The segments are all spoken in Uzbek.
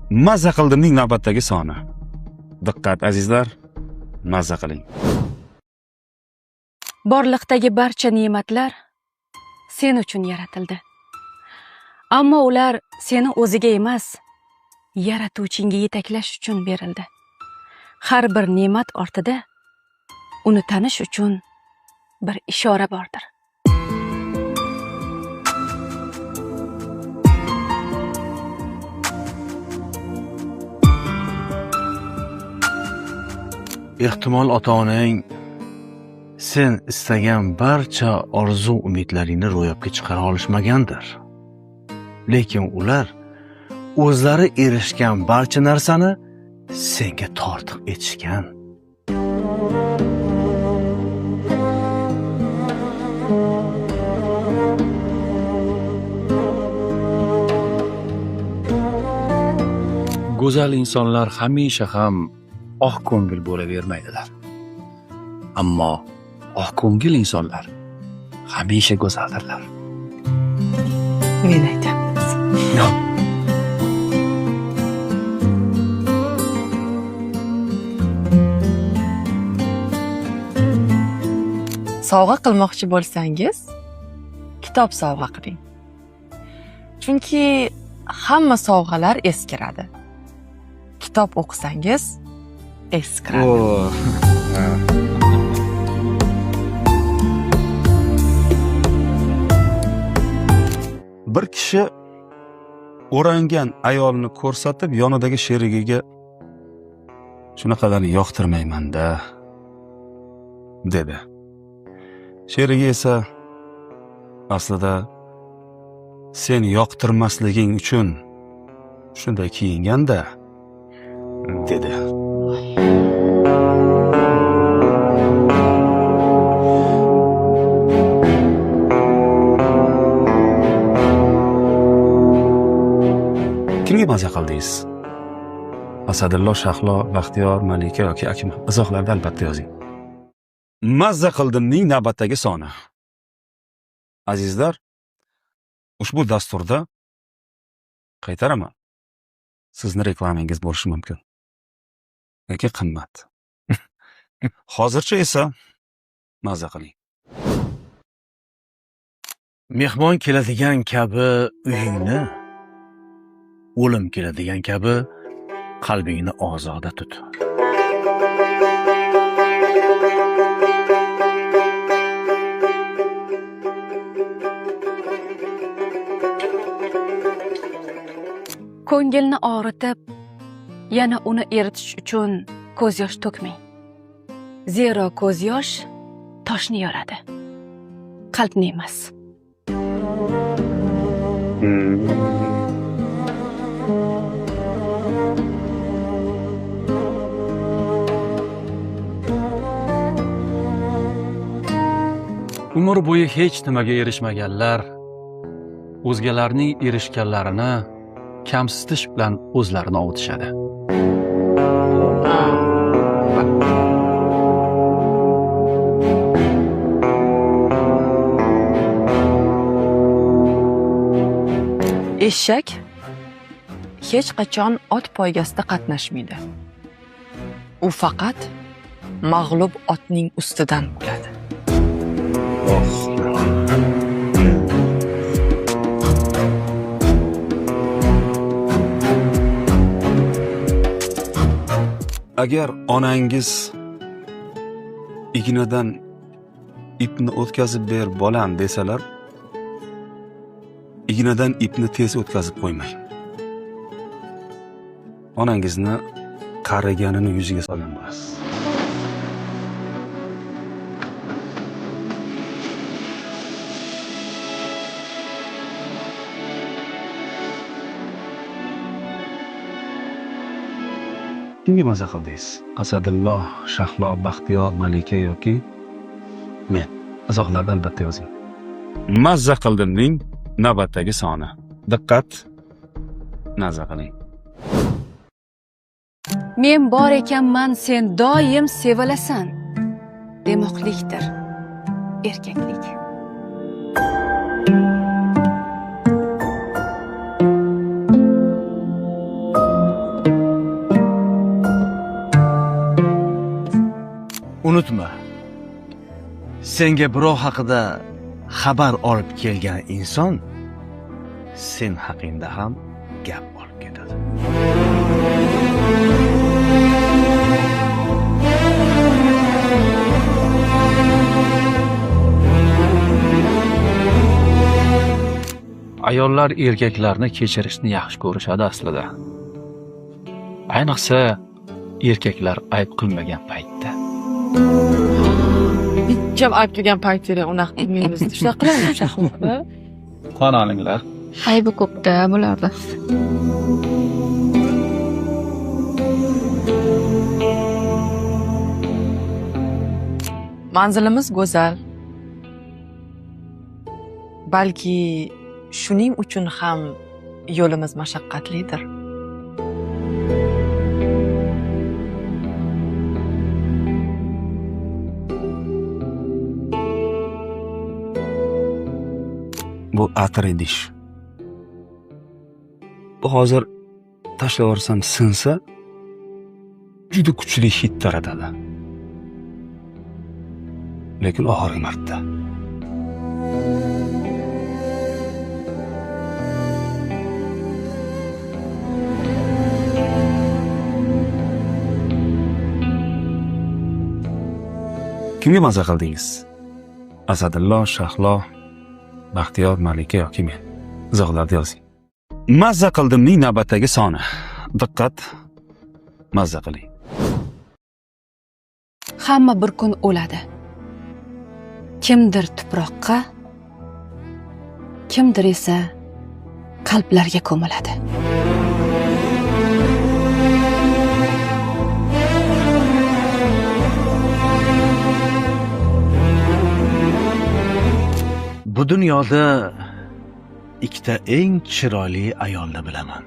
Mazza qildimning navbatdagi soni. Diqqat, azizlar, mazza qiling. Borliqdagi barcha ne'matlar sen uchun yaratildi. Ammo ular seni o'ziga emas, yaratuvchingga yetaklash uchun berildi. Har bir ne'mat ortida uni tanish uchun bir ishora bordir. Ehtimol ota-onang sen istagan barcha orzu umidlaringni ro'yobga chiqara olishmagandir. Lekin ular o'zlari erishgan barcha narsani senga tortiq etishgan. Go'zal insonlar hamisha ham oq ko'ngil bo'lavermaydilar. Ammo oq ko'ngil insonlar hamisha go'zaldirlar. Men aytyapmiz. Sovg'a qilmoqchi bo'lsangiz, kitob sovg'a qiling. Chunki hamma sovg'alar eskiradi. Kitob o'qisangiz, eskiradi. Bir kishi o'rangan ayolni ko'rsatib, yonidagi sherigiga shunaqalarni yoqtirmayman-da, dedi. Sherigi esa aslida sen yoqtirmasliging uchun shunday kiyingan-da, dedi. Kimga maza qildingiz? Asadillo, Shahlo, Baxtiyor, Malika yoki Akmal? Izohlarda albatta yozing. Mazza qildimning navbatdagi soni. Azizlar, ushbu dasturda qaytaraman. Sizni reklamangiz bo'lishi mumkin. Yoki qimmat. Hozircha esa mazza qiling. Mehmon keladigan kabi uyingni, o'lim keladigan kabi qalbingni ozoda tut. Ko'ngilni og'ritib, yana uni eritish uchun ko'z yosh to'kmang. Zero ko'z yosh toshni yoradi, qalbni emas. Umr bo'yi hech nimaga erishmaganlar o'zgalarning erishganlarini kamsitish bilan o'zlarini ovutishadi. Eshak hech qachon ot poygasida qatnashmaydi. U faqat mag'lub otning ustidan kuladi. Agar onangiz ignadan ipni o'tkazib ber bolam desalar, ignadan ipni tez o'tkazib qo'ymang. Onangizni qariganini yuziga solgan bo'lasiz. Kimga maza qildingiz? Asadillo, Shahlo, Baxtiyor, Malika yoki men? Izohlarda albatta yozing. Mazza qildimning navbatdagi soni. Diqqat, mazza qiling. Men bor ekanman, sen doim sevilasan demoqlikdir erkaklik. Unutma. Senga birov haqida xabar olib kelgan inson sen haqingda ham gap olib ketadi. Ayollar erkaklarni kechirishni yaxshi ko'rishadi aslida. Ayniqsa erkaklar ayb qilmagan paytda. Hech ayb qilgan paytinglar unaqa qilmaymiz. Shunaqa qilamizmi, Shahlo opa? Tan olinglar. Aybi ko'pda bularda. Manzilimiz go'zal. Balki shuning uchun ham yo'limiz mashaqqatlidir. Bu atir idish. Bu hozir tashlab yuborsam sinsa, juda kuchli hid taratadi. Lekin oxirgi marta. Kimga maza qildingiz? Asadillo, Shahlo, Baxtiyor, Malika yoki men? Izohlarda yozing. Mazza qildimning navbatdagi soni. Diqqat, mazza qiling. Hamma bir kun o'ladi. Kimdir tuproqqa, kimdir esa qalblarga ko'miladi. Bu dunyoda ikkita eng chiroyli ayolni bilaman.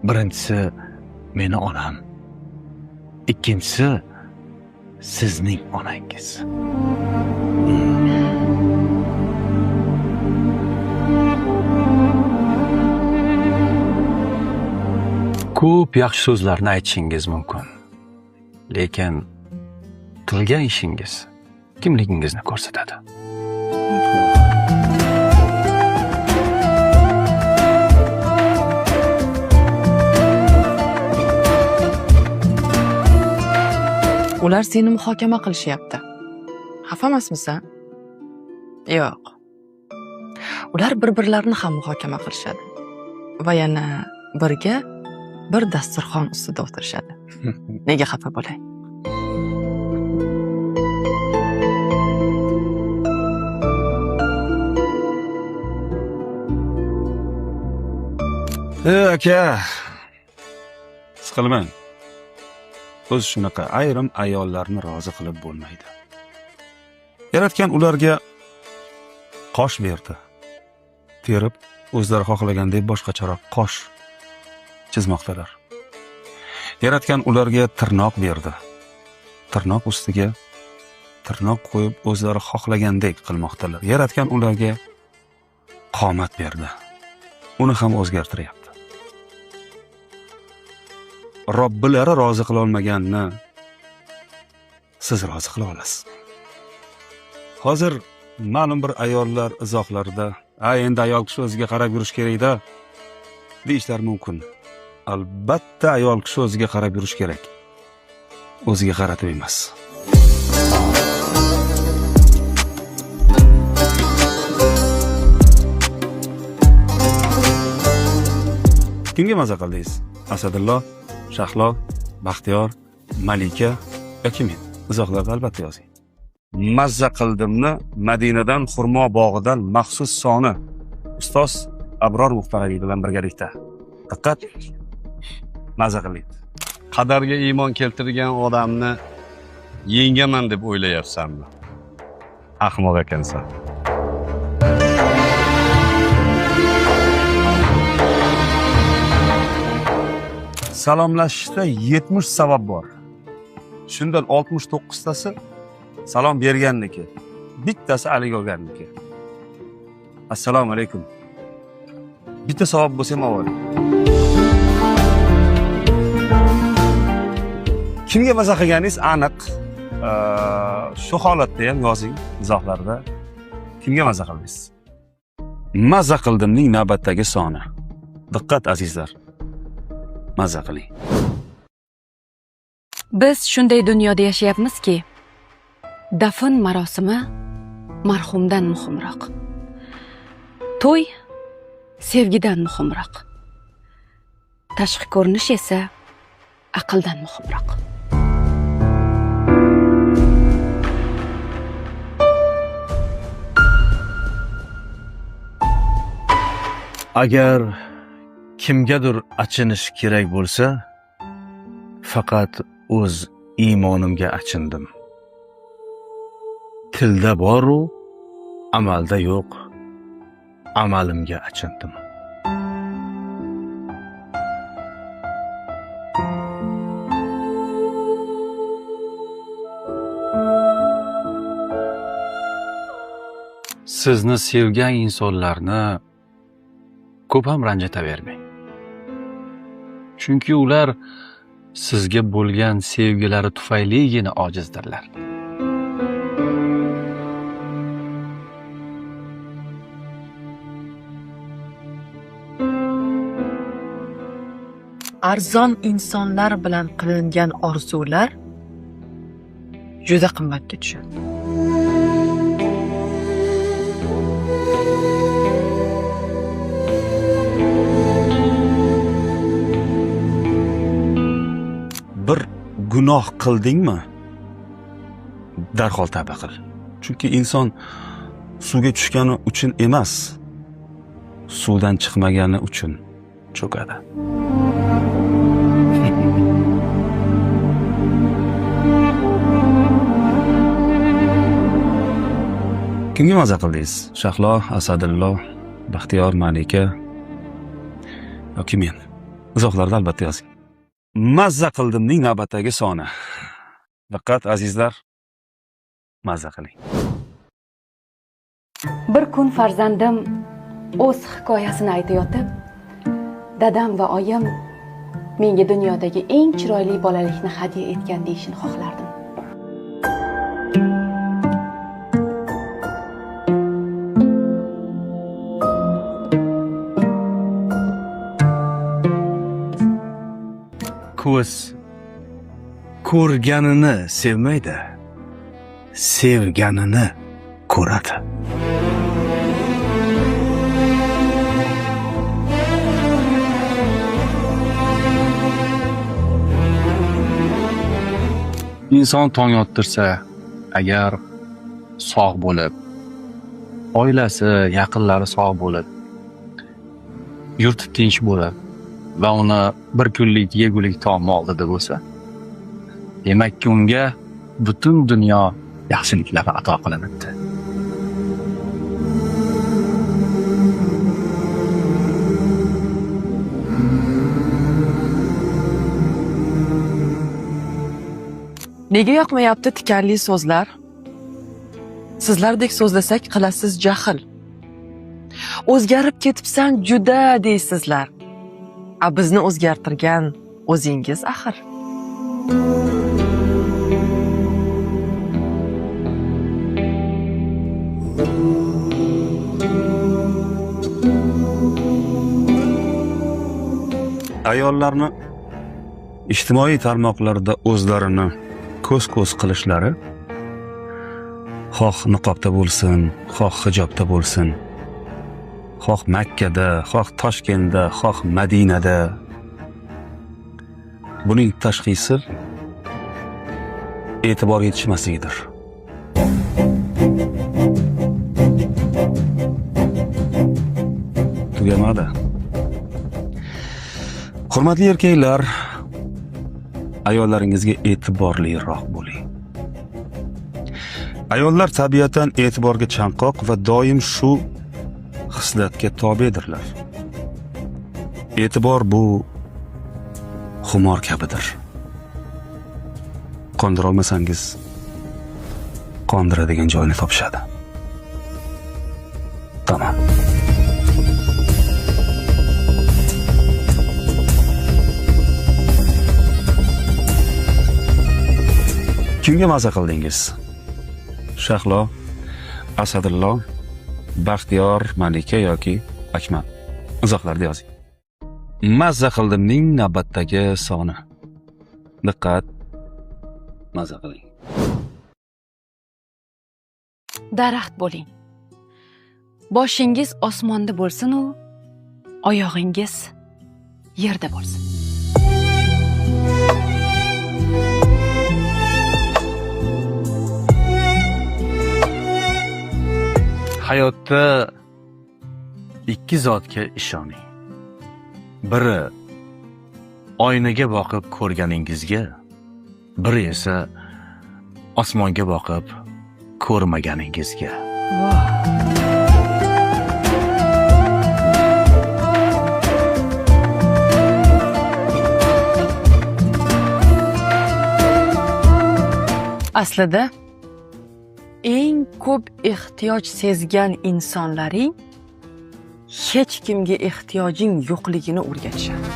Birinchisi meni onam. Ikkinchisi sizning onangiz. Ko'p yaxshi so'zlarni aytishingiz mumkin. Lekin qilgan ishingiz kimligingizni ko'rsatadi. Ular seni muhokama qilishyapti. Xafa emasmisan? Yo'q. Ular bir-birlarini ham muhokama qilishadi va yana birga bir dasturxon ustida o'tirishadi. Nega xafa bo'lay? Aka, siqilmang. O'zi shunaqa ayrim ayollarni rozi qilib bo'lmaydi. Yaratgan ularga qosh berdi. Terib, o'zlari xohlagandek boshqacharoq qosh chizmoqdalar. Yaratgan ularga tirnoq berdi. Tirnoq ustiga tirnoq qo'yib o'zlari xohlagandek qilmoqdalar. Yaratgan ularga qomat berdi. Uni ham o'zgartiryapti. Robbilari rozi qila olmaganni siz rozi qila olasiz. Hozir ma'lum bir ayollar izohlarida, "A, endi ayol kishi o'ziga qarab yurish kerak-da" deyishlar mumkin. Albatta ayol kishi o'ziga qarab yurish kerak. O'ziga qaratib emas. Kimga maza qildingiz? Asadillo, Shahlo, Baxtiyor, Malika yoki men? Izohlarda albatta yozing. Mazza qildimni Madinadan xurmo bog'idan maxsus soni ustoz Abror Muxtorali bilan birgalikda. Diqqat, mazza qiling. Qadarga iymon keltirgan odamni yengaman deb o'ylayapsanmi? Ahmoq ekansan. Salomlashishda 70 savob bor. Shundan 69 tasi salom berganniki, bittasi alik olganniki. Assalomu alaykum. Bitta savob bo'lsa ham oling. Kimga maza qilganingiz aniq. Shu holatda ham yozing izohlarda. Kimga maza qildingiz? Maza qildimning navbatdagi soni. Diqqat azizlar. Maza qiling. Biz shunday dunyoda yashayapmizki, dafn marosimi marhumdan muhimroq. To'y sevgidan muhimroq. Tashqi ko'rinish esa aqldan muhimroq. Agar kimgadir achinish kerak bo'lsa, faqat o'z iymonimga achindim. Tilda bor-u, amalda yo'q, amalimga achindim. Sizni sevgan insonlarni ko'p ham ranjitavermang. Chunki ular sizga bo'lgan sevgilari tufayligina ojizdirlar. Arzon insonlar bilan qilingan orzular juda qimmatga tushadi. Bir gunoh qildingmi, darhol tavba qil. Chunki inson suvga tushgani uchun emas, suvdan chiqmagani uchun cho'kadi. Kimga maza qildingiz? Shahlo, Asadillo, Baxtiyor, Malika yoki men? Izohlarda albatta yozing. Mazza qildimning navbatdagi soni. Diqqat azizlar, mazza qiling. Bir kun farzandim o'z hikoyasini aytayotib, dadam va oyim menga dunyodagi eng chiroyli bolalikni hadya etgan deyishini xohlardim. Ko'z ko'rganini sevmaydi, sevganini ko'radi. Inson tong ottirsa, agar sog' bo'lib, oilasi, yaqinlari sog' bo'lib, yurti tinch bo'lib va uni bir kunlik yegulik taom oldida bo'lsa, demakki unga butun dunyo yaxshiliklari ato qilinibdi. Nega yoqmayapti tikanli so'zlar? Sizlardek so'zlasak qilasiz jahl. O'zgarib ketibsan juda deysizlar. A bizni o'zgartirgan o'zingiz axir. Ayollarni ijtimoiy tarmoqlarda o'zlarini ko'z-ko'z qilishlari, xoh niqobda bo'lsin, xoh hijobda bo'lsin, xoh Makkada, xoh Toshkentda, xoh Madinada, buning tashxisi e'tibor yetishmasligidir. Tugamadi. Hurmatli erkaklar, ayollaringizga e'tiborliroq bo'ling. Ayollar tabiatan e'tiborga chanqoq va doim shu xislatga tobedirlar. E'tibor bu xumor kabidir. Qondira olmasangiz, qondiradigan joyini topishadi. Tamam. Kimga maza qildingiz? Shahlo, Asadillo, Baxtiyor, Malika yoki Akmal? Izohlarda yozing. Mazza qildimning navbatdagi soni. Diqqat, mazza qiling. Daraxt bo'ling. Boshingiz osmonda bo'lsin u, oyog'ingiz yerda bo'lsin. Hayotda ikki zotga ishoning. Biri oynaga boqib ko'rganingizga, biri esa osmonga boqib ko'rmaganingizga. Aslida eng ko'p ehtiyoj sezgan insonlaring hech kimga ehtiyojing yo'qligini o'rgatishadi.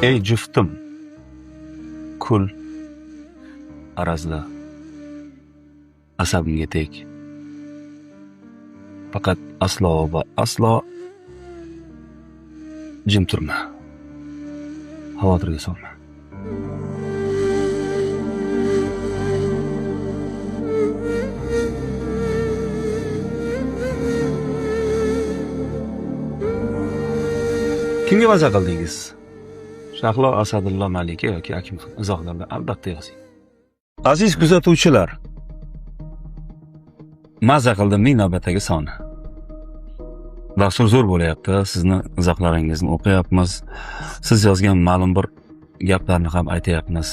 Ey juftim, kul, arazla, asabimga tek. Faqat aslo va aslo jim turma. Xavotirga solma. Kimga maza qildingiz? Shahlo, Asadillo, Malika yoki Akimxon? Izohlarda albatta yozing. Aziz kuzatuvchilar, maza qildimning navbatdagi soni. Dastur zo'r bo'lyapti. Sizni izohlaringizni o'qiyapmiz. Siz yozgan ma'lum bir gaplarni ham aytyapmiz.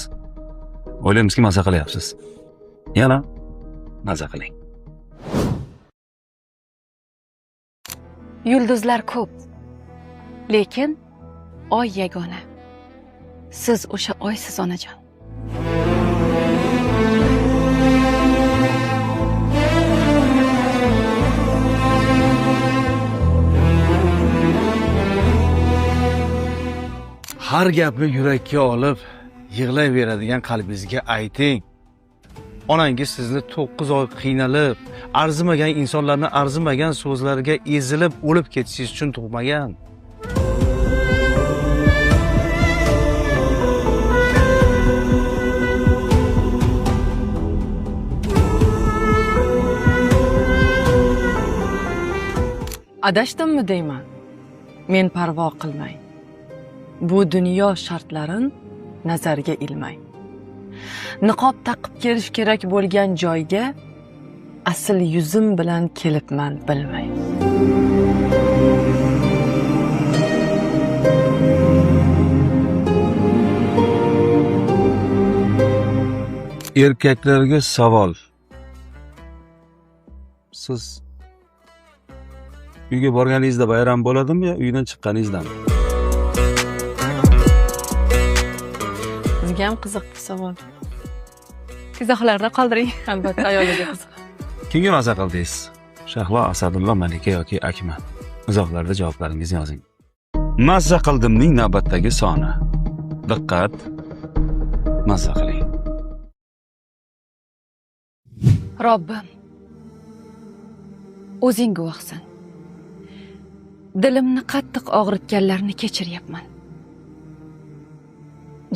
O'ylaymizki, maza qilyapsiz. Yana maza qiling. Yulduzlar ko'p, lekin oy yagona. Siz o'sha oysiz, onajon. Har gapni yurakka olib yig'layveradigan qalbingizga ayting. Onangiz sizni 9 oy qiynalib, arzimagan insonlarni arzimagan so'zlarga ezilib o'lib ketishingiz uchun tug'magan. Adashdimmi deyman. Men parvo qilmay. Bu dunyo shartlarini nazarga ilmay. Niqob taqib kelish kerak bo'lgan joyga asl yuzim bilan kelibman bilmay. Erkaklarga savol. Siz uyga borganingizda bayram bo'ladimi yo uydan chiqqaningizdami? Sizga ham qiziq bu savol. Izohlarda qoldiring. Albatta ayollarga qiziq. Kimga maza qildingiz? Shahlo, Asadullo, Malika yoki Akmal? Izohlarda javoblaringizni yozing. Mazza qildimning navbatdagi soni. Diqqat, mazza qiling. Robbim, o'zing guvohsan. Dilimni qattiq og'ritganlarni kechiryapman.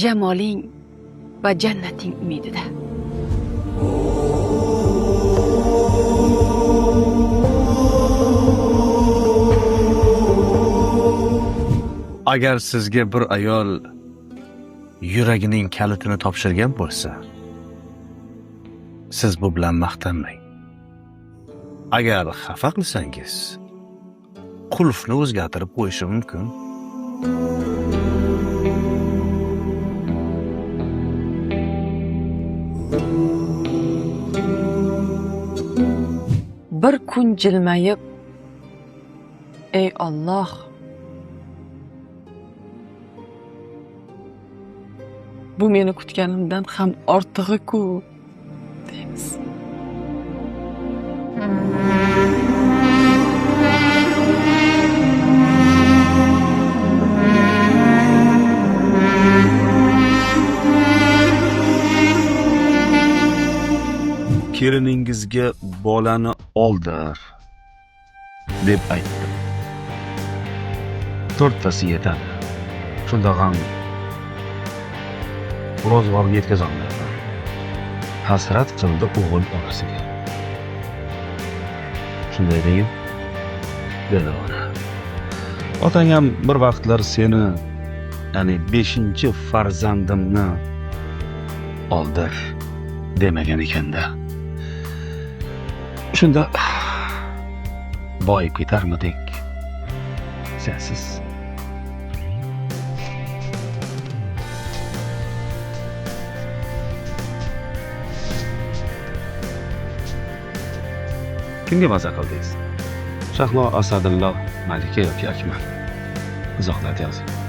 Jamoling va jannating umidida. Agar sizga bir ayol yuragining kalitini topshirgan bo'lsa, siz bu bilan maqtanmang. Agar xafa qilsangiz, qulfni o'zgartirib qo'yishi mumkin. Bir kun jilmayib, ey Alloh, bu meni kutganimdan ham ortig'i-ku deymiz. Keliningizga bolani oldir deb aytdim. 4 tasi yetadi. Shunda ham ro'zg'orga yetkazolmayman. Hasrat qildi o'g'il onasiga. Shunday degin, dedi ona. Otang ham bir vaqtlar seni, ya'ni 5 farzandimni oldir demagan ekanda. Shunda boyib ketarmidik sensiz. Kimga maza qildingiz? Shahlo, Asadillo, Malika yoki Akmal? Izohlarda yozing.